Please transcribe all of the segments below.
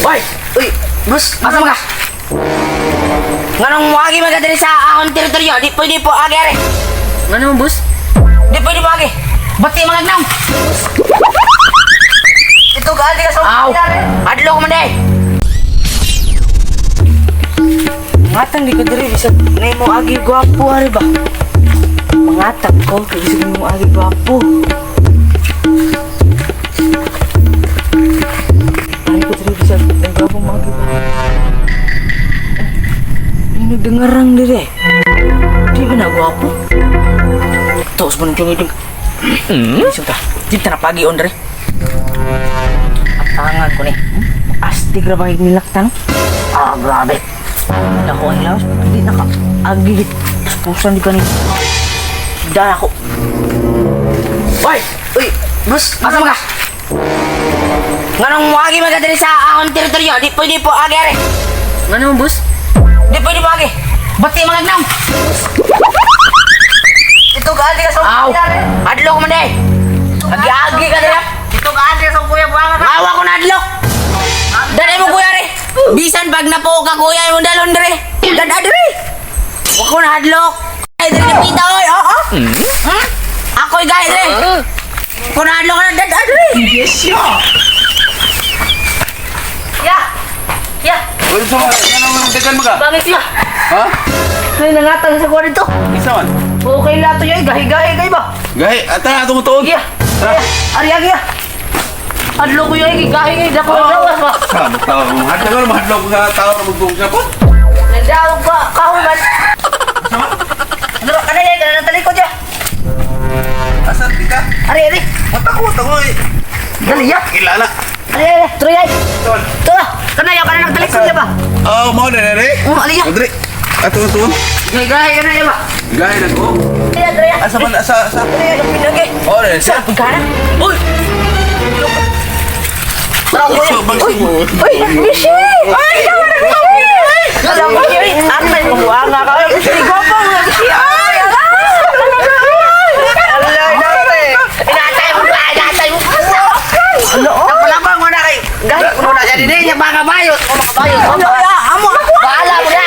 Hoy! Uy, boss, Asa man ka? Nganong moagi man ka diri sa akong teritoryo? Di pwede po agi ari. Ano mo, boss? Di pwede po agi. Bati mga agnaw. Ito ka, ka sa Aw. Adlo ko man day. Mangatang di ko diri bisag nimo agi gwapo ari ba. Mangatang ko kay bisag nimo agi gwapo. Ari ko diri bisag nay gwapo mo agi ba. Ay, nagdangarang diri. Di ba na gwapo? Tos mo nang chungiding. Isang ta. Di ta na pagi on diri. Atangan ko ni. Astig ra ba nilaktan? Ah, grabe. Dako ang laos. Di naka agi pusan di kani. Da ako. Hoy! Uy, boss, Asa man ka? Nganong moagi man ka diri sa akong teritoryo? Di pwede po agi ari. Ano mo, boss? Di pwede po agi. Bati mga agnaw. Ito ka ka sa Aw. Adlo ko man day. Agi-agi ka diri. Ito ka ka sa kuya buanga ka. Awa ko na adlok. Dali mo kuya re. Bisan pag napo ka kuya imong dalon dire. Dada dire. Wa ko na adlok. Ay dire pita oy. Oo. Hmm? Ako'y gahi dire. Ko na adlok na dada dire. Ya. Ya, Uy, so, ano naman dagan mo ka? bakit ya? Ha? May nangatang sa kuha dito. Isa man. Okay lato ya, gahi-gahi kay ba? Gahi, ata ato mo tuod. Ya. Tara. Ari agi ya. Adlo ko ya, gahi kay dako ang gawas ba. Sa tao, hadlok mo hadlok nga tao ra magdung siya po. Nagdaog ka kahoy man. Ano ba kanay kana talikod ya? Asa di ka? Ari ari. Mata ko, tako eh. Dali ya. Kilala. Ari ari, tuloy ay. Tol. Tura, kanay ya kana nagtalikod ya ba? Oh, mo na re. Oh, ali ya. Andre. Ato to. Gahi kana ya ba? Gahi na ko. Ya, tuloy ya. Asa man asa asa. Tuloy ya pinagi. Oh, re siya. Pagkana? Uy. Tara ko. So, bang mo. Uy, Mishi! Ay, tama na Mishi! Alam mo yun, atay mo buanga ka. Ay, Mishi, gwapo mo, Mishi! Ay, ala! Ala, dati! Inatay mo, inatay mo. Ala, oh! Napalabang mo na kay. Gahi ko na dyan din mga bayot. Mga bayot. Ala, ala, amo ako! Bahala mo na.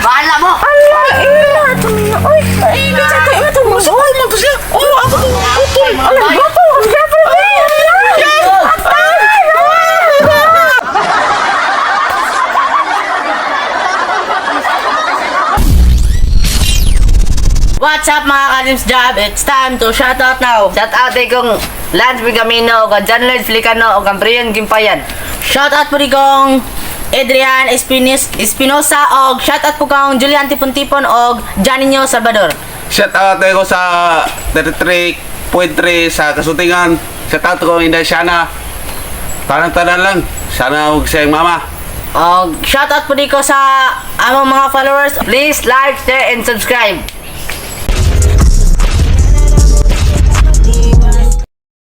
Bahala mo. Ala, ila! Ito oy! Ay, kita ko, ito mo! Uy, man to siya. Oh, ako to. Utol. Ala, gwapo! Ang gwapo! Atay! What's up, mga ka-Dreams Job? It's time to shout out now. Shout out kay kong Lance Bigamino, kang John Lloyd Flicano, o kang Brian Gimpayan. Shout out po rin kong Adrian Espinosa og shout out po kong Julian Tipon-Tipon og Janinho Salvador. Shout out ko sa 33.3 sa Kasutingan. Shout out ko Inday Shana. Tanan-tanan lang. Sana og siyang mama. Og shout out po din ko sa among mga followers. Please like, share, and subscribe.